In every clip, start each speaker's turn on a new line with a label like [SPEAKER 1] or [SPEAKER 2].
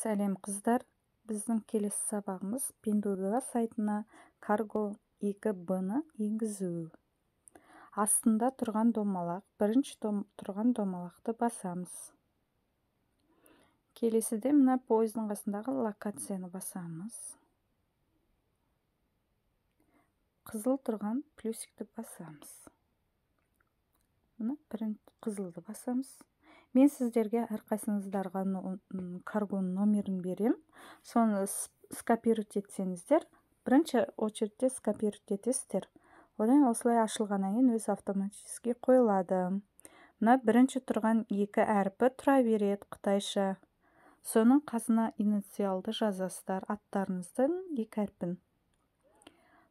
[SPEAKER 1] Сәлем қыздар, біздің келесі сабағымыз Пиндуодуо сайтына карго 2Б-ны енгізу. Астында тұрған домалақ, бірінші тұрған домалақты басамыз. Келесіде мына пойыздың қасындағы локацияны басамыз. Қызыл тұрған плюсикті басамыз. Мына бірінші қызылды басамыз. Мен сіздерге әрқайсыңыздарға каргоның номерін берем. Соны скопировать етсеңіздер, бірінші очередьте скопировать етесіздер. Одан осылай ашылғаннан кейін өзі автоматически қойылады. Мына бірінші тұрған екі әрпі тұра береді қытайша. Соның қасына инициалды жазасыздар, аттарыңыздың екі әрпін.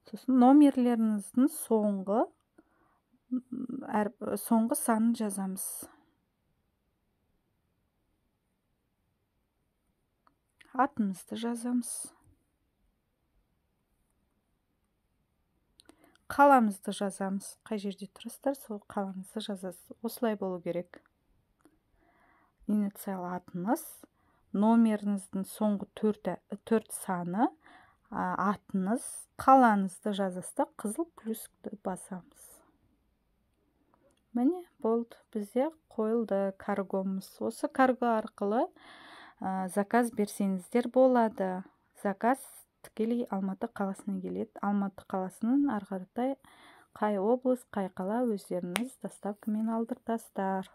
[SPEAKER 1] Сосын номерлеріңіздің соңғы санын жазамыз. Атымызды жазамыз. Қаламызды жазамыз. Қай жерде тұрасыздар, сол қалаңызды жазасыз. Осылай болу керек. Инициал атыңыз, номеріңіздің соңғы төрт саны, атыңыз, қалаңызды жазасыз да қызыл плюсті басамыз. Міне болды, бізде қойылды каргомыз. Осы карго арқылы заказ берсеңіздер болады. Заказ тікелей Алматы қаласына келеді. Алматы қаласының ары қаратай қай облыс, қай қала өздеріңіз доставкамен алдыртасыздар.